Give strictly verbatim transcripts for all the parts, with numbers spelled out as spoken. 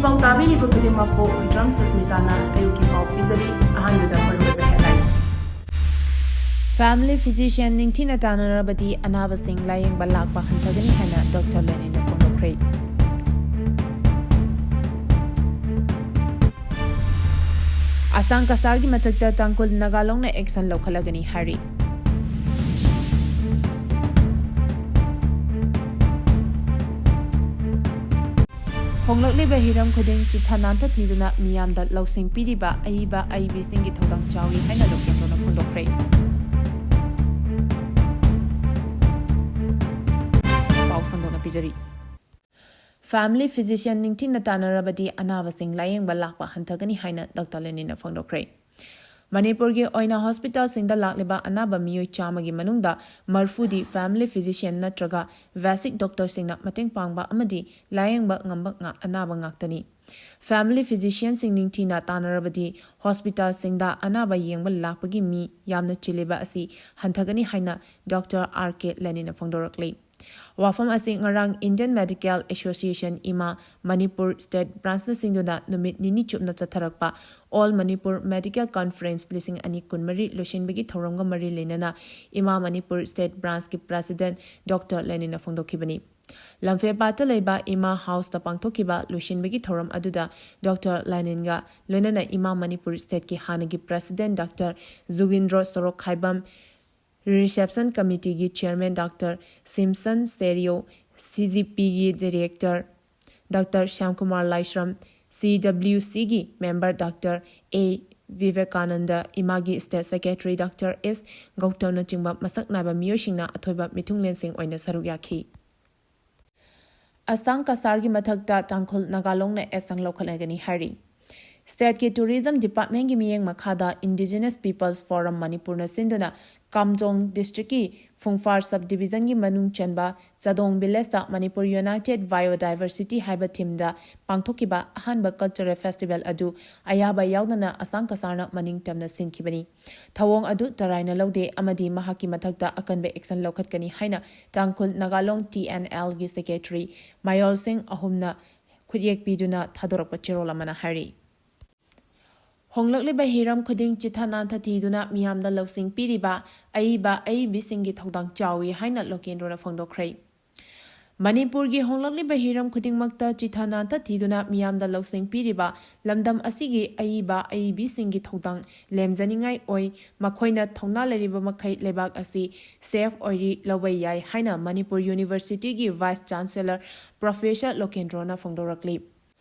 ꯄꯥꯎ ꯇꯥꯕꯤꯔꯤꯕ ꯈꯨꯗꯤꯡꯃꯛꯄꯨ ꯋꯤꯗ꯭ꯔꯝ ꯁꯁꯃꯤꯇꯥꯅ ꯑꯌꯨꯛꯀꯤ ꯄꯥꯎ ꯄꯤꯖꯔꯤ꯫ ꯑꯍꯥꯟꯕꯗ ꯃꯔꯨꯑꯣꯏꯕ headline꯫ Family physician ꯅꯤꯡꯊꯤꯅ ꯇꯥꯟꯅꯔꯕꯗꯤ ꯑꯅꯥꯕꯁꯤꯡ ꯂꯥꯌꯦꯡꯕ ꯂꯥꯛꯄ ꯍꯟꯊꯒꯅꯤ ꯍꯥꯏꯅ ꯗꯣꯛꯇꯔ ꯂꯦꯅꯤꯟꯅ ꯐꯣꯡꯗꯣꯛꯈ꯭ꯔꯦ꯫ ꯑꯁꯥꯡ ꯀꯁꯥꯔꯒꯤ ꯃꯊꯛꯇ ꯇꯥꯡꯈꯨꯜ ꯅꯥꯒꯥ ꯂꯣꯡꯅ action ꯂꯧꯈꯠꯂꯒꯅꯤ ꯍꯥꯏꯔꯤ꯫ ꯍꯣꯡꯂꯛꯂꯤꯕ ꯍꯤꯔꯝ ꯈꯨꯗꯤꯡ ꯆꯤꯊ ꯅꯥꯟꯊ ꯊꯤꯗꯨꯅ ꯃꯤꯌꯥꯝꯗ ꯂꯧꯁꯤꯡ ꯄꯤꯔꯤꯕ ꯑꯏꯕ ꯑꯏꯕꯤꯁꯤꯡꯒꯤ ꯊꯧꯗꯥꯡ ꯆꯥꯎꯏ ꯍꯥꯏꯅ ꯂꯣꯀꯦꯟꯗ꯭ꯔꯣꯅ ꯐꯣꯡꯗꯣꯛꯈ꯭ꯔꯦ꯫ ꯄꯥꯎ ꯁꯟꯗꯣꯛꯅ ꯄꯤꯖꯔꯤ꯫ Family physician ꯅꯤꯡꯊꯤꯅ ꯇꯥꯟꯅꯔꯕꯗꯤ ꯑꯅꯥꯕꯁꯤꯡ ꯂꯥꯌꯦꯡꯕ ꯂꯥꯛꯄ ꯍꯟꯊꯒꯅꯤ ꯍꯥꯏꯅ ꯗꯣꯛꯇꯔ ꯂꯦꯅꯤꯟꯅ ꯐꯣꯡꯗꯣꯛꯈ꯭ꯔꯦ꯫ ꯃꯅꯤꯄꯨꯔꯒꯤ ꯑꯣꯏꯅ ꯍꯣꯁꯄꯤꯇꯥꯜꯁꯤꯡꯗ ꯂꯥꯛꯂꯤꯕ ꯑꯅꯥꯕ ꯃꯤꯑꯣꯏ ꯆꯥꯝꯃꯒꯤ ꯃꯅꯨꯡꯗ ꯃꯔꯐꯨꯗꯤ family physician ꯅꯠꯇ꯭ꯔꯒ basic doctorꯁꯤꯡꯅ ꯃꯇꯦꯡ ꯄꯥꯡꯕ ꯑꯃꯗꯤ ꯂꯥꯌꯦꯡꯕ ꯉꯝꯕ ꯉꯥ-, ꯑꯅꯥꯕ ꯉꯥꯛꯇꯅꯤ꯫ Family physicianꯁꯤꯡ ꯅꯤꯡꯊꯤꯅ ꯇꯥꯟꯅꯔꯕꯗꯤ ꯍꯣꯁꯄꯤꯇꯥꯜꯁꯤꯡꯗ ꯑꯅꯥꯕ ꯌꯦꯡꯕ ꯂꯥꯛꯄꯒꯤ ꯃꯤ ꯌꯥꯝꯅ ꯆꯤꯜꯂꯤꯕ ꯑꯁꯤ ꯍꯟꯊꯒꯅꯤ ꯍꯥꯏꯅ ꯗꯣꯛꯇꯔ ꯑꯥꯔ ꯀꯦ ꯂꯦꯅꯤꯟꯅ ꯐꯣꯡꯗꯣꯔꯛꯂꯤ꯫ ꯋꯥꯐꯝ ꯑꯁꯤ ꯉꯔꯥꯡ Indian Medical Association, ꯏꯃꯥ, ꯃꯅꯤꯄꯨꯔ State Branchꯅ ꯁꯤꯟꯗꯨꯅ ꯅꯨꯃꯤꯠ ꯅꯤꯅꯤ ꯆꯨꯞꯅ ꯆꯠꯊꯔꯛꯄ All Manipur Medical Conference ꯂꯤꯁꯤꯡ ꯑꯅꯤ ꯀꯨꯟꯃꯔꯤ ꯂꯣꯏꯁꯤꯟꯕꯒꯤ ꯊꯧꯔꯝꯒ ꯃꯔꯤ ꯂꯩꯅꯅ ꯏꯃꯥ ꯃꯅꯤꯄꯨꯔ State Branchꯀꯤ President ꯗꯣꯛꯇꯔ ꯂꯦꯅꯤꯟꯅ ꯐꯣꯡꯗꯣꯛꯈꯤꯕꯅꯤ꯫ ꯂꯝꯐꯦꯜꯄꯥꯠꯇ ꯂꯩꯕ ꯏꯃꯥ Houseꯇ ꯄꯥꯡꯊꯣꯛꯈꯤꯕ ꯂꯣꯏꯁꯤꯟꯕꯒꯤ ꯊꯧꯔꯝ ꯑꯗꯨꯗ ꯗꯣꯛꯇꯔ ꯂꯦꯅꯤꯟꯒ ꯂꯣꯏꯅꯅ ꯏꯃꯥ ꯃꯅꯤꯄꯨꯔ Stateꯀꯤ ꯍꯥꯟꯅꯒꯤ President doctor Jugindro Sorokhaibam, Reception Committeeꯒꯤ Chairman ꯗꯣꯛꯇꯔ ꯁꯤꯝꯁꯟ ꯁꯦꯔꯤꯌꯣ, CGPꯒꯤ Director ꯗꯣꯛꯇꯔ ꯁ꯭ꯌꯥꯝꯀꯨꯃꯥꯔ ꯂꯥꯏꯁ꯭ꯔꯝ, CWCꯒꯤ member ꯗꯣꯛꯇꯔ ꯑꯦ ꯚꯤꯚꯦꯀꯥꯅꯟꯗ, ꯏꯃꯥꯒꯤ State Secretary ꯗꯣꯛꯇꯔ ꯑꯦꯁ ꯒꯧꯇꯝꯅꯆꯤꯡꯕ ꯃꯁꯛ ꯅꯥꯏꯕ ꯃꯤꯑꯣꯏꯁꯤꯡꯅ ꯑꯊꯣꯏꯕ ꯃꯤꯊꯨꯡꯂꯦꯟꯁꯤꯡ ꯑꯣꯏꯅ ꯁꯔꯨꯛ ꯌꯥꯈꯤ꯫ ꯑꯁꯥꯡ ꯀꯁꯥꯔꯒꯤ ꯃꯊꯛꯇ ꯇꯥꯡꯈꯨꯜ ꯅꯥꯒꯥ ꯂꯣꯡꯅ action ꯂꯧꯈꯠꯂꯒꯅꯤ ꯍꯥꯏꯔꯤ꯫ Stateꯀꯤ Tourism Departmentꯀꯤ ꯃꯤꯠꯌꯦꯡ ꯃꯈꯥꯗ Indigenous Peoples Forum ꯃꯅꯤꯄꯨꯔꯅ ꯁꯤꯟꯗꯨꯅ ꯀꯥꯝꯖꯣꯡ Districtꯀꯤ ꯐꯨꯡꯐꯥꯔ Subdivisionꯒꯤ ꯃꯅꯨꯡ ꯆꯟꯕ ꯆꯥꯗꯣꯡ Villageꯇ Manipur United Biodiversity ꯍꯥꯏꯕ themeꯗ ꯄꯥꯡꯊꯣꯛꯈꯤꯕ ꯑꯍꯥꯟꯕ cultural festival ꯑꯗꯨ ꯑꯌꯥꯕ ꯌꯥꯎꯗꯅ ꯑꯁꯥꯡ ꯀꯁꯥꯔꯅ ꯃꯅꯤꯡ ꯇꯝꯅ ꯁꯤꯟꯈꯤꯕꯅꯤ꯫ ꯊꯧꯑꯣꯡ ꯑꯗꯨ ꯇꯔꯥꯏꯅ ꯂꯧꯗꯦ ꯑꯃꯗꯤ ꯃꯍꯥꯛꯀꯤ ꯃꯊꯛꯇ ꯑꯀꯟꯕ action ꯂꯧꯈꯠꯀꯅꯤ ꯍꯥꯏꯅ ꯇꯥꯡꯈꯨꯜ ꯅꯥꯒꯥ ꯂꯣꯡ TNLꯒꯤ Secretary ꯃꯌꯣꯜ ꯁꯤꯡ ꯑꯍꯨꯝꯅ ꯈꯨꯠꯌꯦꯛ ꯄꯤꯗꯨꯅ ꯊꯥꯗꯣꯔꯛꯄ ꯆꯦꯔꯣꯜ ꯑꯃꯅ ꯍꯥꯏꯔꯤ꯫ ꯍꯣꯡꯂꯛꯂꯤꯕ ꯍꯤꯔꯝ ꯈꯨꯗꯤꯡ ꯆꯤꯊ ꯅꯥꯟꯊ ꯊꯤꯗꯨꯅ ꯃꯤꯌꯥꯝꯗ ꯂꯧꯁꯤꯡ ꯄꯤꯔꯤꯕ ꯑꯏꯕ ꯑꯏꯕꯤꯁꯤꯡꯒꯤ ꯊꯧꯗꯥꯡ ꯆꯥꯎꯏ ꯍꯥꯏꯅ ꯂꯣꯀꯦꯟꯗ꯭ꯔꯣꯅ ꯐꯣꯡꯗꯣꯛꯈ꯭ꯔꯦ꯫ ꯃꯅꯤꯄꯨꯔꯒꯤ ꯍꯣꯡꯂꯛꯂꯤꯕ ꯍꯤꯔꯝ ꯈꯨꯗꯤꯡꯃꯛꯇ ꯆꯤꯊ ꯅꯥꯟꯊ ꯊꯤꯗꯨꯅ ꯃꯤꯌꯥꯝꯗ ꯂꯧꯁꯤꯡ ꯄꯤꯔꯤꯕ ꯂꯝꯗꯝ ꯑꯁꯤꯒꯤ ꯑꯏꯕ ꯑꯏꯕꯤꯁꯤꯡꯒꯤ ꯊꯧꯗꯥꯡ ꯂꯦꯝꯖꯅꯤꯡꯉꯥꯏ ꯑꯣꯏ꯫ ꯃꯈꯣꯏꯅ ꯊꯧꯅꯥ ꯂꯩꯔꯤꯕ ꯃꯈꯩ ꯂꯩꯕꯥꯛ ꯑꯁꯤ ꯁꯦꯐ ꯑꯣꯏꯔꯤ ꯂꯧꯕ ꯌꯥꯏ ꯍꯥꯏꯅ ꯃꯅꯤꯄꯨꯔ ꯌꯨꯅꯤꯚꯔꯁꯤꯇꯤꯒꯤ ꯚꯥꯏꯁ ꯆꯥꯟꯁꯦꯂꯔ ꯄ꯭ꯔꯣꯐꯦꯁꯔ ꯂꯣꯀꯦꯟꯗ꯭ꯔꯣꯅ ꯐꯣꯡꯗꯣꯔꯛꯂꯤ꯫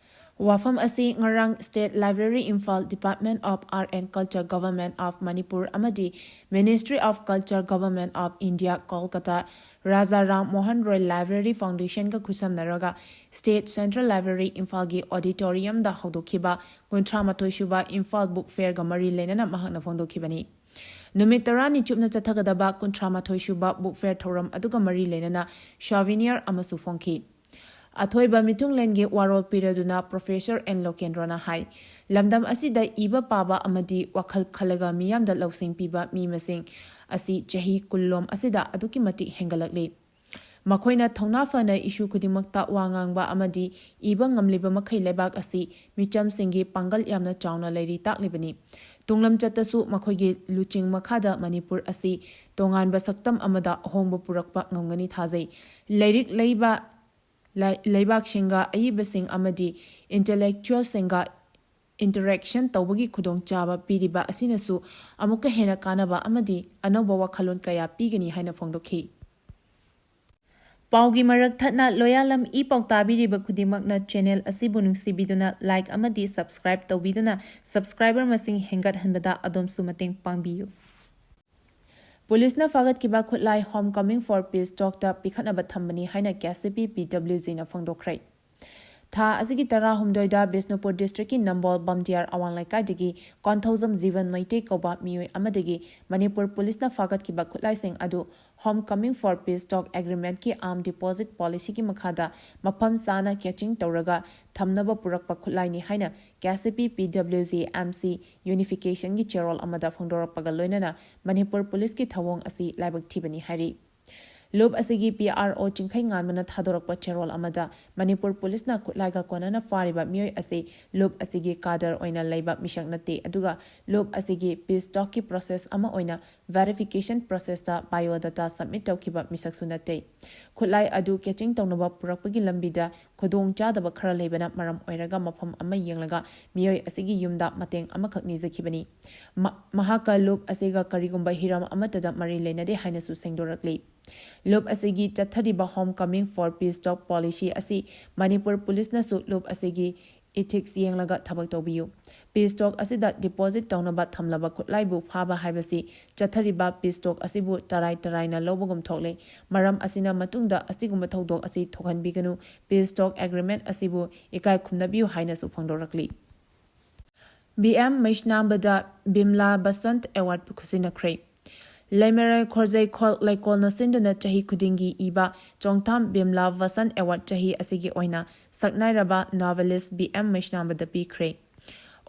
ꯋꯥꯐꯝ ꯑꯁꯤ ꯉꯔꯥꯡ State Library Imphal, Department of Art and Culture, Government of Manipur ꯑꯃꯗꯤ Ministry of Culture, Government of India, Kolkata, Raja Ram Mohan Roy library ꯐꯥꯎꯟꯗꯦꯁꯟꯒ ꯈꯨꯠꯁꯝꯅꯔꯒ State Central Library ꯏꯝꯐꯥꯜꯒꯤ ꯑꯣꯗꯤꯇꯣꯔꯤꯌꯝꯗ ꯍꯧꯗꯣꯛꯈꯤꯕ ꯀꯨꯟꯊ꯭ꯔꯥ ꯃꯥꯊꯣꯏ ꯁꯨꯕ ꯏꯝꯐꯥꯜ ꯕꯨꯛ ꯐꯦꯌꯔꯒ ꯃꯔꯤ ꯂꯩꯅꯅ ꯃꯍꯥꯛꯅ ꯐꯣꯡꯗꯣꯛꯈꯤꯕꯅꯤ꯫ ꯅꯨꯃꯤꯠ ꯇꯔꯥꯅꯤ ꯆꯨꯞꯅ ꯆꯠꯊꯒꯗꯕ ꯀꯨꯟꯊ꯭ꯔꯥ ꯃꯥꯊꯣꯏ ꯁꯨꯕ ꯕꯨꯛ ꯐꯦꯌꯔ ꯊꯧꯔꯝ ꯑꯗꯨꯒ ꯃꯔꯤ ꯂꯩꯅꯅ ꯁꯣꯚꯤꯅꯤꯌꯔ ꯑꯃꯁꯨ ꯐꯣꯡꯈꯤ꯫ ꯑꯊꯣꯏꯕ ꯃꯤꯊꯨꯡꯂꯦꯟꯒꯤ ꯋꯥꯔꯣꯜ ꯄꯤꯔꯗꯨꯅ ꯄ꯭ꯔꯣꯐꯦꯁꯔ ꯑꯦꯟ ꯂꯣꯀꯦꯟꯗ꯭ꯔꯣꯅ ꯍꯥꯏ, ꯂꯝꯗꯝ ꯑꯁꯤꯗ ꯏꯕ ꯄꯥꯕ ꯑꯃꯗꯤ ꯋꯥꯈꯜ ꯈꯜꯂꯒ ꯃꯤꯌꯥꯝꯗ ꯂꯧꯁꯤꯡ ꯄꯤꯕ ꯃꯤ ꯃꯁꯤꯡ ꯑꯁꯤ ꯆꯍꯤ ꯀꯨꯟꯂꯣꯝ ꯑꯁꯤꯗ ꯑꯗꯨꯛꯀꯤ ꯃꯇꯤꯛ ꯍꯦꯟꯒꯠꯂꯛꯂꯤ꯫ ꯃꯈꯣꯏꯅ ꯊꯧꯅꯥ ꯐꯅ ꯏꯁꯨ ꯈꯨꯗꯤꯡꯃꯛꯇ ꯋꯥ ꯉꯥꯡꯕ ꯑꯃꯗꯤ ꯏꯕ ꯉꯝꯂꯤꯕ ꯃꯈꯩ ꯂꯩꯕꯥꯛ ꯑꯁꯤ ꯃꯤꯆꯝꯁꯤꯡꯒꯤ ꯄꯥꯡꯒꯜ ꯌꯥꯝꯅ ꯆꯥꯎꯅ ꯂꯩꯔꯤ ꯇꯥꯛꯂꯤꯕꯅꯤ꯫ ꯇꯨꯡꯂꯝꯆꯠꯇꯁꯨ ꯃꯈꯣꯏꯒꯤ ꯂꯨꯆꯤꯡ ꯃꯈꯥꯗ ꯃꯅꯤꯄꯨꯔ ꯑꯁꯤ ꯇꯣꯉꯥꯟꯕ ꯁꯛꯇꯝ ꯑꯃꯗ ꯑꯍꯣꯡꯕ ꯄꯨꯔꯛꯄ ꯉꯝꯒꯅꯤ ꯊꯥꯖꯩ꯫ ꯂꯥꯏꯔꯤꯛ ꯂꯩꯕ ꯂꯩ-, ꯂꯩꯕꯥꯛꯁꯤꯡꯒ ꯑꯏꯕꯁꯤꯡ ꯑꯃꯗꯤ ꯏꯟꯇꯦꯂꯦꯛꯆꯨꯋꯦꯜꯁꯤꯡꯒ ꯏꯟꯇꯔꯦꯛꯁꯟ ꯇꯧꯕꯒꯤ ꯈꯨꯗꯣꯡꯆꯥꯕ ꯄꯤꯔꯤꯕ ꯑꯁꯤꯅꯁꯨ ꯑꯃꯨꯛꯀ ꯍꯦꯟꯅ ꯀꯥꯟꯅꯕ ꯑꯃꯗꯤ ꯑꯅꯧꯕ ꯋꯥꯈꯜꯂꯣꯟ ꯀꯌꯥ ꯄꯤꯒꯅꯤ ꯍꯥꯏꯅ ꯐꯣꯡꯗꯣꯛꯈꯤ꯫ ꯄꯥꯎꯒꯤ ꯃꯔꯛ ꯊꯠꯅ ꯂꯣꯌꯥꯂꯝ ꯏ ꯄꯥꯎ ꯇꯥꯕꯤꯔꯤꯕ ꯈꯨꯗꯤꯡꯃꯛꯅ ꯆꯦꯅꯦꯜ ꯑꯁꯤꯕꯨ ꯅꯨꯡꯁꯤꯕꯤꯗꯨꯅ ꯂꯥꯏꯛ ꯑꯃꯗꯤ ꯁꯕꯁꯀ꯭ꯔꯥꯏꯕ ꯇꯧꯕꯤꯗꯨꯅ ꯁꯕꯁꯀ꯭ꯔꯥꯏꯕꯔ ꯃꯁꯤꯡ ꯍꯦꯟꯒꯠꯍꯟꯕꯗ ꯑꯗꯣꯝꯁꯨ ꯃꯇꯦꯡ ꯄꯥꯡꯕꯤꯌꯨ꯫ ꯄꯨꯂꯤꯁꯅ ꯐꯥꯒꯠꯈꯤꯕ ꯈꯨꯠꯂꯥꯏ Home Coming for Peace ꯇꯣꯛꯇ ꯄꯤꯈꯠꯅꯕ ꯊꯝꯕꯅꯤ ꯍꯥꯏꯅ ꯀꯦ ꯁꯤ ꯄꯤ ꯄꯤ ꯗꯕ꯭ꯂꯤꯎ ꯖꯤꯅ ꯐꯣꯡꯗꯣꯛꯈ꯭ꯔꯦ꯫ ꯊꯥ ꯑꯁꯤꯒꯤ ꯇꯔꯥꯍꯨꯝꯗꯣꯏꯗ ꯕꯤꯁꯅꯨꯄꯨꯔ ꯗꯤꯁꯇ꯭ꯔꯤꯛꯀꯤ ꯅꯝꯕꯣꯜ ꯕꯝꯗꯤꯌꯥꯔ ꯑꯋꯥꯡ ꯂꯩꯀꯥꯏꯗꯒꯤ ꯀꯣꯟꯊꯧꯖꯝ ꯖꯤꯕꯟ ꯃꯩꯇꯩ ꯀꯧꯕ ꯃꯤꯑꯣꯏ ꯑꯃꯗꯒꯤ ꯃꯅꯤꯄꯨꯔ ꯄꯨꯂꯤꯁꯅ ꯐꯥꯒꯠꯈꯤꯕ ꯈꯨꯠꯂꯥꯏꯁꯤꯡ ꯑꯗꯨ Home Coming for Peace ꯇꯣꯛ ꯑꯦꯒ꯭ꯔꯤꯃꯦꯟꯠꯀꯤ ꯑꯥꯔꯝ ꯗꯤꯄꯣꯖꯤꯠ ꯄꯣꯂꯤꯁꯤꯒꯤ ꯃꯈꯥꯗ ꯃꯐꯝ ꯆꯥꯅ ꯀꯦꯆꯤꯡ ꯇꯧꯔꯒ ꯊꯝꯅꯕ ꯄꯨꯔꯛꯄ ꯈꯨꯠꯂꯥꯏꯅꯤ ꯍꯥꯏꯅ ꯀꯦ ꯁꯤ ꯄꯤ ꯄꯤ ꯗꯕ꯭ꯂꯤꯎ ꯖꯤ ꯑꯦꯝ ꯁꯤ ꯌꯨꯅꯤꯐꯤꯀꯦꯁꯟꯒꯤ ꯆꯦꯔꯣꯜ ꯑꯃꯗ ꯐꯣꯡꯗꯣꯔꯛꯄꯒ ꯂꯣꯏꯅꯅ ꯃꯅꯤꯄꯨꯔ ꯄꯨꯂꯤꯁꯀꯤ ꯊꯧꯑꯣꯡ ꯑꯁꯤ ꯂꯥꯏꯕꯛ ꯊꯤꯕꯅꯤ ꯍꯥꯏꯔꯤ꯫ ꯂꯨꯞ ꯑꯁꯤꯒꯤ ꯄꯤ ꯑꯥꯔ ꯑꯣ ꯆꯤꯡꯈꯩ ꯉꯥꯟꯕꯅ ꯊꯥꯗꯣꯔꯛꯄ ꯆꯦꯔꯣꯜ ꯑꯃꯗ, ꯃꯅꯤꯄꯨꯔ ꯄꯨꯂꯤꯁꯅ ꯈꯨꯠꯂꯥꯏꯒ ꯀꯣꯟꯅꯅ ꯐꯥꯔꯤꯕ ꯃꯤꯑꯣꯏ ꯑꯁꯤ ꯂꯨꯞ ꯑꯁꯤꯒꯤ ꯀꯥꯗꯔ ꯑꯣꯏꯅ ꯂꯩꯕ ꯃꯤꯁꯛ ꯅꯠꯇꯦ, ꯑꯗꯨꯒ ꯂꯨꯞ ꯑꯁꯤꯒꯤ ꯄꯤꯁ ꯇꯣꯛꯀꯤ ꯄ꯭ꯔꯣꯁꯦꯁ ꯑꯃ ꯑꯣꯏꯅ ꯚꯦꯔꯤꯐꯤꯀꯦꯁꯟ ꯄ꯭ꯔꯣꯁꯦꯁꯇ ꯕꯥꯏꯑꯣꯗꯥꯇꯥ ꯁꯕꯃꯤꯠ ꯇꯧꯈꯤꯕ ꯃꯤꯁꯛꯁꯨ ꯅꯠꯇꯦ꯫ ꯈꯨꯠꯂꯥꯏ ꯑꯗꯨ ꯀꯦꯆꯤꯡ ꯇꯧꯅꯕ ꯄꯨꯔꯛꯄꯒꯤ ꯂꯝꯕꯤꯗ ꯈꯨꯗꯣꯡ ꯆꯥꯗꯕ ꯈꯔ ꯂꯩꯕꯅ ꯃꯔꯝ ꯑꯣꯏꯔꯒ ꯃꯐꯝ ꯑꯃ ꯌꯦꯡꯂꯒ ꯃꯤꯑꯣꯏ ꯑꯁꯤꯒꯤ ꯌꯨꯝꯗ ꯃꯇꯦꯡ ꯑꯃꯈꯛ ꯅꯤꯖꯈꯤꯕꯅꯤ꯫ ꯃ-, ꯃꯍꯥꯛꯀ ꯂꯨꯞ ꯑꯁꯤꯒ ꯀꯔꯤꯒꯨꯝꯕ ꯍꯤꯔꯝ ꯑꯃꯠꯇꯗ ꯃꯔꯤ ꯂꯩꯅꯗꯦ ꯍꯥꯏꯅꯁꯨ ꯁꯦꯡꯗꯣꯔꯛꯂꯤ꯫ ꯂꯨꯞ ꯑꯁꯤꯒꯤ ꯆꯠꯊꯔꯤꯕ Home Coming for Peace Talk policy ꯑꯁꯤ ꯃꯅꯤꯄꯨꯔ ꯄꯨꯂꯤꯁꯅꯁꯨ ꯂꯨꯞ ꯑꯁꯤꯒꯤ ethics ꯌꯦꯡꯂꯒ ꯊꯕꯛ ꯇꯧꯕꯤꯌꯨ꯫ ꯄꯤꯁ ꯇꯣꯛ ꯑꯁꯤꯗ ꯗꯤꯄꯣꯖꯤꯠ ꯇꯧꯅꯕ ꯊꯝꯂꯕ ꯈꯨꯠꯂꯥꯏꯕꯨ ꯐꯥꯕ ꯍꯥꯏꯕꯁꯤ ꯆꯠꯊꯔꯤꯕ ꯄꯤꯁ ꯇꯣꯛ ꯑꯁꯤꯕꯨ ꯇꯔꯥꯏ ꯇꯔꯥꯏꯅ ꯂꯧꯕꯒꯨꯝ ꯊꯣꯛꯂꯦ꯫ ꯃꯔꯝ ꯑꯁꯤꯅ ꯃꯇꯨꯡꯗ ꯑꯁꯤꯒꯨꯝꯕ ꯊꯧꯗꯣꯛ ꯑꯁꯤ ꯊꯣꯛꯍꯟꯕꯤꯒꯅꯨ꯫ ꯄꯤꯁ ꯇꯣꯛ ꯑꯦꯒ꯭ꯔꯤꯃꯦꯟꯠ ꯑꯁꯤꯕꯨ ꯏꯀꯥꯏ ꯈꯨꯝꯅꯕꯤꯌꯨ ꯍꯥꯏꯅꯁꯨ ꯐꯣꯡꯗꯣꯔꯛꯂꯤ꯫ ꯕꯤ ꯑꯦꯝ ꯃꯩꯁꯅꯥꯝꯕꯗ ꯕꯤꯝꯂꯥ ꯕꯁꯟꯠ ꯑꯦꯋꯥꯔꯗ ꯈꯨꯠꯁꯤꯟꯅꯈ꯭ꯔꯦ꯫ ꯂꯩꯃꯔꯦꯜ ꯈꯣꯔꯖꯩꯈꯣꯜ ꯂꯩꯀꯣꯜꯅ ꯁꯤꯟꯗꯨꯅ ꯆꯍꯤ ꯈꯨꯗꯤꯡꯒꯤ ꯏꯕ ꯆꯣꯡꯊꯥꯝ ꯕꯤꯝꯂꯥ ꯕꯁꯟꯠ ꯑꯦꯋꯥꯔꯗ ꯆꯍꯤ ꯑꯁꯤꯒꯤ ꯑꯣꯏꯅ ꯁꯛꯅꯥꯏꯔꯕ ꯅꯣꯚꯦꯂꯤꯁ ꯕꯤ ꯑꯦꯝ ꯃꯩꯁꯅꯥꯝꯕꯗ ꯄꯤꯈ꯭ꯔꯦ꯫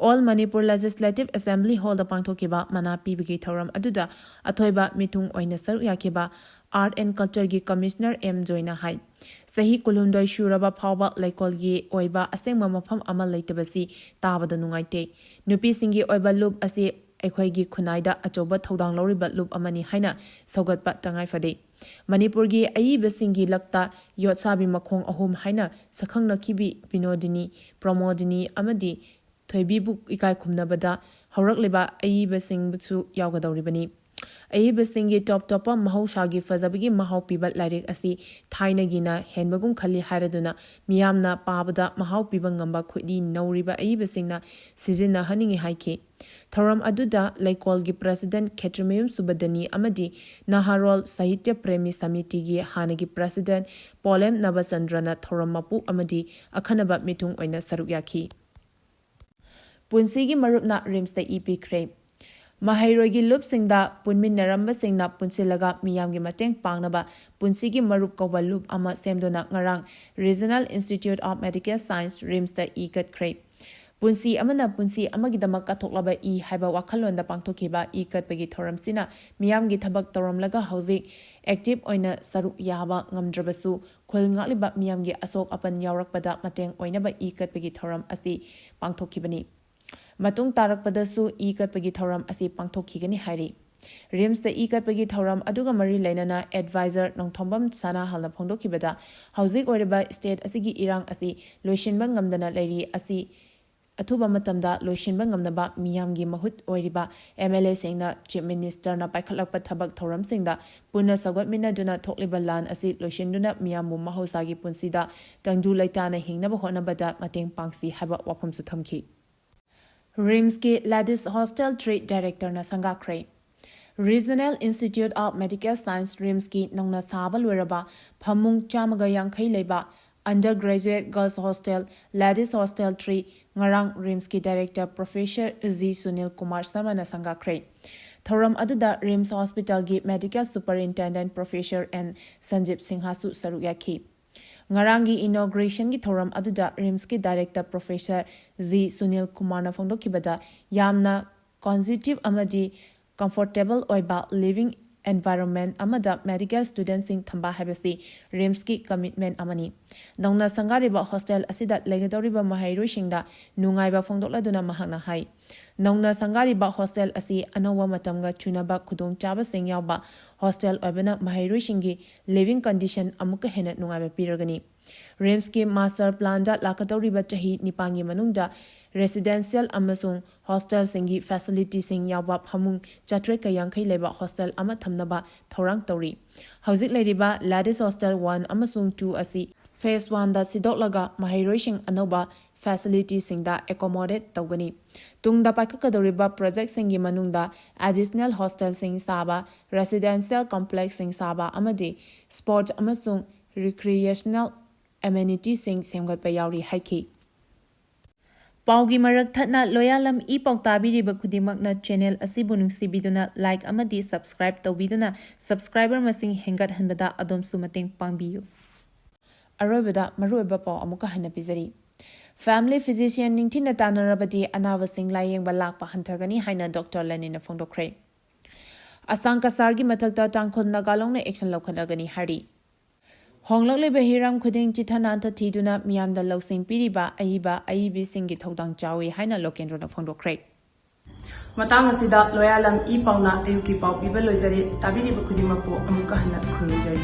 All Manipur Legislative Assembly Hallꯗ ꯄꯥꯡꯊꯣꯛꯈꯤꯕ ꯃꯅꯥ ꯄꯤꯕꯒꯤ ꯊꯧꯔꯝ ꯑꯗꯨꯗ ꯑꯊꯣꯏꯕ ꯃꯤꯊꯨꯡ ꯑꯣꯏꯅ ꯁꯔꯨꯛ ꯌꯥꯈꯤꯕ Art and Cultureꯒꯤ Commissioner ꯑꯦꯝ ꯖꯣꯏꯅ ꯍꯥꯏ, ꯆꯍꯤ ꯀꯨꯟꯍꯨꯝꯗꯣꯏ ꯁꯨꯔꯕ ꯐꯥꯎꯕ ꯂꯩꯀꯣꯜꯒꯤ ꯑꯣꯏꯕ ꯑꯁꯦꯡꯕ ꯃꯐꯝ ꯑꯃ ꯂꯩꯇꯕꯁꯤ ꯇꯥꯕꯗ ꯅꯨꯡꯉꯥꯏꯇꯦ꯫ ꯅꯨꯄꯤꯁꯤꯡꯒꯤ ꯑꯣꯏꯕ ꯂꯨꯞ ꯑꯁꯤ ꯑꯩꯈꯣꯏꯒꯤ ꯈꯨꯟꯅꯥꯏꯗ ꯑꯆꯧꯕ ꯊꯧꯗꯥꯡ ꯂꯧꯔꯤꯕ ꯂꯨꯞ ꯑꯃꯅꯤ ꯍꯥꯏꯅ ꯁꯧꯒꯠꯄ ꯇꯉꯥꯏ ꯐꯗꯦ꯫ ꯃꯅꯤꯄꯨꯔꯒꯤ ꯑꯏꯕꯁꯤꯡꯒꯤ ꯂꯛꯇ ꯌꯣꯠꯁꯥꯕꯤ ꯃꯈꯣꯡ ꯑꯍꯨꯝ ꯍꯥꯏꯅ ꯁꯛꯈꯪꯅꯈꯤꯕꯤ ꯕꯤꯅꯣꯗꯤꯅꯤ, ꯄ꯭ꯔꯃꯣꯗꯤꯅꯤ ꯑꯃꯗꯤ ꯊꯣꯏꯕꯤꯕꯨ ꯏꯀꯥꯏ ꯈꯨꯝꯅꯕꯗ ꯍꯧꯔꯛꯂꯤꯕ ꯑꯏꯕꯁꯤꯡꯁꯨ ꯌꯥꯎꯒꯗꯧꯔꯤꯕꯅꯤ꯫ ꯑꯏꯕꯁꯤꯡꯒꯤ ꯇꯣꯞ ꯇꯣꯞꯄ ꯃꯍꯧꯁꯥꯒꯤ ꯐꯖꯕꯒꯤ ꯃꯍꯥꯎ ꯄꯤꯕ ꯂꯥꯏꯔꯤꯛ ꯑꯁꯤ ꯊꯥꯏꯅꯒꯤꯅ ꯍꯦꯟꯕꯒꯨꯝ ꯈꯜꯂꯤ ꯍꯥꯏꯔꯗꯨꯅ ꯃꯤꯌꯥꯝꯅ ꯄꯥꯕꯗ ꯃꯍꯥꯎ ꯄꯤꯕ ꯉꯝꯕ ꯈꯨꯠꯏ ꯅꯧꯔꯤꯕ ꯑꯏꯕꯁꯤꯡꯅ ꯁꯤꯖꯤꯟꯅꯍꯟꯅꯤꯡꯏ ꯍꯥꯏꯈꯤ꯫ ꯊꯧꯔꯝ ꯑꯗꯨꯗ ꯂꯩꯀꯣꯜꯒꯤ President ꯈꯦꯇ꯭ꯔꯤꯃꯌꯨꯝ ꯁꯨꯕꯗꯅꯤ ꯑꯃꯗꯤ ꯅꯍꯥꯔꯣꯜ ꯁꯥꯍꯤꯇ꯭ꯌ ꯄ꯭ꯔꯦꯃꯤ ꯁꯃꯤꯇꯤꯒꯤ ꯍꯥꯟꯅꯒꯤ President ꯄꯣꯂꯦꯝ ꯅꯕꯆꯟꯗ꯭ꯔꯅ ꯊꯧꯔꯝ ꯃꯄꯨ ꯑꯃꯗꯤ ꯑꯈꯟꯅꯕ ꯃꯤꯊꯨꯡ ꯑꯣꯏꯅ ꯁꯔꯨꯛ ꯌꯥꯈꯤ꯫ ꯄꯨꯟꯁꯤꯒꯤ ꯃꯔꯨꯞꯅ ꯔꯤꯝꯁꯇ ꯏ ꯄꯤꯈ꯭ꯔꯦ꯫ ꯃꯍꯩꯔꯣꯏꯒꯤ ꯂꯨꯞꯁꯤꯡꯗ ꯄꯨꯟꯃꯤꯟꯅꯔꯝꯕꯁꯤꯡꯅ ꯄꯨꯟꯁꯤꯜꯂꯒ ꯃꯤꯌꯥꯝꯒꯤ ꯃꯇꯦꯡ ꯄꯥꯡꯅꯕ ꯄꯨꯟꯁꯤꯒꯤ ꯃꯔꯨꯞ ꯀꯧꯕ ꯂꯨꯞ ꯑꯃ ꯁꯦꯝꯗꯨꯅ ꯉꯔꯥꯡ Regional Institute of Medical Science, ꯔꯤꯝꯁꯇ ꯏ ꯀꯠꯈ꯭ꯔꯦ꯫ ꯄꯨꯟꯁꯤ ꯑꯃꯅ ꯄꯨꯟꯁꯤ ꯑꯃꯒꯤꯗꯃꯛ ꯀꯠꯊꯣꯛꯂꯕ ꯏ ꯍꯥꯏꯕ ꯋꯥꯈꯜꯂꯣꯟꯗ ꯄꯥꯡꯊꯣꯛꯈꯤꯕ ꯏ ꯀꯠꯄꯒꯤ ꯊꯧꯔꯝꯁꯤꯅ ꯃꯤꯌꯥꯝꯒꯤ ꯊꯕꯛ ꯇꯧꯔꯝꯂꯒ ꯍꯧꯖꯤꯛ active ꯑꯣꯏꯅ ꯁꯔꯨꯛ ꯌꯥꯕ ꯉꯝꯗ꯭ꯔꯕꯁꯨ ꯈꯨꯜ ꯉꯥꯛꯂꯤꯕ ꯃꯤꯌꯥꯝꯒꯤ ꯑꯁꯣꯛ ꯑꯄꯟ ꯌꯥꯎꯔꯛꯄꯗ ꯃꯇꯦꯡ ꯑꯣꯏꯅꯕ ꯏ ꯀꯠꯄꯒꯤ ꯊꯧꯔꯝ ꯑꯁꯤ ꯄꯥꯡꯊꯣꯛꯈꯤꯕꯅꯤ꯫ ꯃꯇꯨꯡ ꯇꯥꯔꯛꯄꯗꯁꯨ ꯏ ꯀꯠꯄꯒꯤ ꯊꯧꯔꯝ ꯑꯁꯤ ꯄꯥꯡꯊꯣꯛꯈꯤꯒꯅꯤ ꯍꯥꯏꯔꯤ꯫ ꯔꯤꯝꯁꯇ ꯏ ꯀꯠꯄꯒꯤ ꯊꯧꯔꯝ ꯑꯗꯨꯒ ꯃꯔꯤ ꯂꯩꯅꯅ advisor ꯅꯣꯡꯊꯣꯝꯕꯝ ꯁꯅꯥꯍꯜꯅ ꯐꯣꯡꯗꯣꯛꯈꯤꯕꯗ, ꯍꯧꯖꯤꯛ ꯑꯣꯏꯔꯤꯕ state ꯑꯁꯤꯒꯤ ꯏꯔꯥꯡ ꯑꯁꯤ ꯂꯣꯏꯁꯤꯟꯕ ꯉꯝꯗꯅ ꯂꯩꯔꯤ ꯑꯁꯤ ꯑꯊꯨꯕ ꯃꯇꯝꯗ ꯂꯣꯏꯁꯤꯟꯕ ꯉꯝꯅꯕ ꯃꯤꯌꯥꯝꯒꯤ ꯃꯍꯨꯠ ꯑꯣꯏꯔꯤꯕ MLAꯁꯤꯡꯅ Chief Ministerꯅ ꯄꯥꯏꯈꯠꯂꯛꯄ ꯊꯕꯛ ꯊꯧꯔꯝꯁꯤꯡꯗ ꯄꯨꯟꯅ ꯁꯧꯒꯠꯃꯤꯟꯅꯗꯨꯅ ꯊꯣꯛꯂꯤꯕ ꯂꯥꯟ ꯑꯁꯤ ꯂꯣꯏꯁꯤꯟꯗꯨꯅ ꯃꯤꯌꯥꯝꯕꯨ ꯃꯍꯧꯁꯥꯒꯤ ꯄꯨꯟꯁꯤꯗ ꯇꯪꯗꯨ ꯂꯩꯇꯥꯅ ꯍꯤꯡꯅꯕ ꯍꯣꯠꯅꯕꯗ ꯃꯇꯦꯡ ꯄꯥꯡꯁꯤ ꯍꯥꯏꯕ ꯋꯥꯐꯝꯁꯨ ꯊꯝꯈꯤ꯫ ꯔꯤꯝꯁꯀꯤ Ladis Hostel three directorꯅ ꯁꯪꯒꯥꯈ꯭ꯔꯦ꯫ Regional Institute of Medical Science, RIMSꯀꯤ ꯅꯧꯅ ꯁꯥꯕ ꯂꯣꯏꯔꯕ ꯐꯃꯨꯡ ꯆꯥꯝꯃꯒ ꯌꯥꯡꯈꯩ ꯂꯩꯕ undergraduate girls hostel, Ladis Hostel three, ꯉꯔꯥꯡ ꯔꯤꯝꯁꯀꯤ director Professor G Sunil Kumar ꯁꯔꯃꯅ ꯁꯪꯒꯥꯈ꯭ꯔꯦ꯫ ꯊꯧꯔꯝ ꯑꯗꯨꯗ ꯔꯤꯝꯁ ꯍꯣꯁꯄꯤꯇꯥꯜꯒꯤ medical superintendent Professor N ꯁꯟꯖꯤꯞ ꯁꯤꯡꯍꯁꯨ ꯁꯔꯨꯛ ꯌꯥꯈꯤ꯫ ꯉꯔꯥꯡꯒꯤ inaugurationꯒꯤ ꯊꯧꯔꯝ ꯑꯗꯨꯗ ꯔꯤꯝꯁꯀꯤ director Professor G ꯁꯨꯅꯤꯜ ꯀꯨꯃꯥꯔꯅ ꯐꯣꯡꯗꯣꯛꯈꯤꯕꯗ, ꯌꯥꯝꯅ conducive ꯑꯃꯗꯤ comfortable ꯑꯣꯏꯕ living environment ꯑꯃꯗ medical studentꯁꯤꯡ ꯊꯝꯕ ꯍꯥꯏꯕꯁꯤ ꯔꯤꯝꯁꯀꯤ commitment ꯑꯃꯅꯤ꯫ ꯅꯧꯅ ꯁꯪꯒꯥꯔꯤꯕ hostel ꯑꯁꯤꯗ ꯂꯩꯒꯗꯧꯔꯤꯕ ꯃꯍꯩꯔꯣꯏꯁꯤꯡꯗ ꯅꯨꯡꯉꯥꯏꯕ ꯐꯣꯡꯗꯣꯛꯂꯗꯨꯅ ꯃꯍꯥꯛꯅ ꯍꯥꯏ, ꯅꯧꯅ ꯁꯪꯒꯥꯔꯤꯕ hostel ꯑꯁꯤ ꯑꯅꯧꯕ ꯃꯇꯝꯒ ꯆꯨꯅꯕ ꯈꯨꯗꯣꯡꯆꯥꯕꯁꯤꯡ ꯌꯥꯎꯕ hostel ꯑꯣꯏꯕꯅ ꯃꯍꯩꯔꯣꯏꯁꯤꯡꯒꯤ living condition ꯑꯃꯨꯛꯀ ꯍꯦꯟꯅ ꯅꯨꯡꯉꯥꯏꯕ ꯄꯤꯔꯒꯅꯤ꯫ ꯔꯤꯝꯁꯀꯤ master planꯗ ꯂꯥꯛꯀꯗꯧꯔꯤꯕ ꯆꯍꯤ ꯅꯤꯄꯥꯟꯒꯤ ꯃꯅꯨꯡꯗ residential ꯑꯃꯁꯨꯡ hostelꯁꯤꯡꯒꯤ facilityꯁꯤꯡ ꯌꯥꯎꯕ ꯐꯃꯨꯡ ꯆꯥꯇ꯭ꯔꯦꯠꯀ ꯌꯥꯡꯈꯩ ꯂꯩꯕ hostel ꯑꯃ ꯊꯝꯅꯕ ꯊꯧꯔꯥꯡ ꯇꯧꯔꯤ꯫ ꯍꯧꯖꯤꯛ ꯂꯩꯔꯤꯕ Ladis Hostel one ꯑꯃꯁꯨꯡ two ꯑꯁꯤ phase oneꯗ ꯁꯤꯗꯣꯛꯂꯒ ꯃꯍꯩꯔꯣꯏꯁꯤꯡ ꯑꯅꯧꯕ facilityꯁꯤꯡꯗ accommodate ꯇꯧꯒꯅꯤ꯫ ꯇꯨꯡꯗ ꯄꯥꯏꯈꯠꯀꯗꯧꯔꯤꯕ projectꯁꯤꯡꯒꯤ ꯃꯅꯨꯡꯗ additional hostelꯁꯤꯡ ꯁꯥꯕ, residential complexꯁꯤꯡ ꯁꯥꯕ ꯑꯃꯗꯤ sports ꯑꯃꯁꯨꯡ recreational amenityꯁꯤꯡ ꯁꯦꯝꯒꯠꯄ ꯌꯥꯎꯔꯤ ꯍꯥꯏꯈꯤ꯫ ꯄꯥꯎꯒꯤ ꯃꯔꯛ ꯊꯠꯅ ꯂꯣꯌꯥꯂꯝ ꯏ ꯄꯥꯎ ꯇꯥꯕꯤꯔꯤꯕ ꯈꯨꯗꯤꯡꯃꯛꯅ channel ꯑꯁꯤꯕꯨ ꯅꯨꯡꯁꯤꯕꯤꯗꯨꯅ like ꯑꯃꯗꯤ subscribe ꯇꯧꯕꯤꯗꯨꯅ subscriber ꯃꯁꯤꯡ ꯍꯦꯟꯒꯠꯍꯟꯕꯗ ꯑꯗꯣꯝꯁꯨ ꯃꯇꯦꯡ ꯄꯥꯡꯕꯤꯌꯨ꯫ ꯑꯔꯣꯏꯕꯗ ꯃꯔꯨꯑꯣꯏꯕ ꯄꯥꯎ ꯑꯃꯨꯛꯀ ꯍꯟꯅ ꯄꯤꯖꯔꯤ꯫ Family physician ꯅꯤꯡꯊꯤꯅ ꯇꯥꯟꯅꯔꯕꯗꯤ ꯑꯅꯥꯕꯁꯤꯡ ꯂꯥꯌꯦꯡꯕ ꯂꯥꯛꯄ ꯍꯟꯊꯒꯅꯤ ꯍꯥꯏꯅ ꯗꯣꯛꯇꯔ ꯂꯦꯅꯤꯟꯅ ꯐꯣꯡꯗꯣꯛꯈ꯭ꯔꯦ꯫ ꯑꯁꯥꯝ ꯀꯁꯥꯔꯒꯤ ꯃꯊꯛꯇ ꯇꯥꯡꯈꯨꯜ ꯅꯥꯒꯥ ꯂꯣꯡꯅ action ꯂꯧꯈꯠꯂꯒꯅꯤ ꯍꯥꯏꯔꯤ꯫ ꯍꯣꯡꯂꯛꯂꯤꯕ ꯍꯤꯔꯝ ꯈꯨꯗꯤꯡ ꯆꯤꯊ ꯅꯥꯟꯊ ꯊꯤꯗꯨꯅ ꯃꯤꯌꯥꯝꯗ ꯂꯧꯁꯤꯡ ꯄꯤꯔꯤꯕ ꯑꯏꯕ ꯑꯏꯕꯤꯁꯤꯡꯒꯤ ꯊꯧꯗꯥꯡ ꯆꯥꯎꯏ ꯍꯥꯏꯅ ꯂꯣꯀꯦꯟꯗ꯭ꯔꯣꯅ ꯐꯣꯡꯗꯣꯛꯈ꯭ꯔꯦ꯫ ꯃꯇꯥꯡ ꯑꯁꯤꯗ ꯂꯣꯌꯥꯂꯝ ꯏ ꯄꯥꯎꯅ ꯑꯌꯨꯛꯀꯤ ꯄꯥꯎ ꯄꯤꯕ ꯂꯣꯏꯖꯔꯦ꯫ ꯇꯥꯕꯤꯔꯤꯕ ꯈꯨꯗꯤꯡꯃꯛꯄꯨ ꯑꯃꯨꯛꯀ ꯍꯟꯅ ꯈꯨꯔꯨꯝꯖꯔꯤ꯫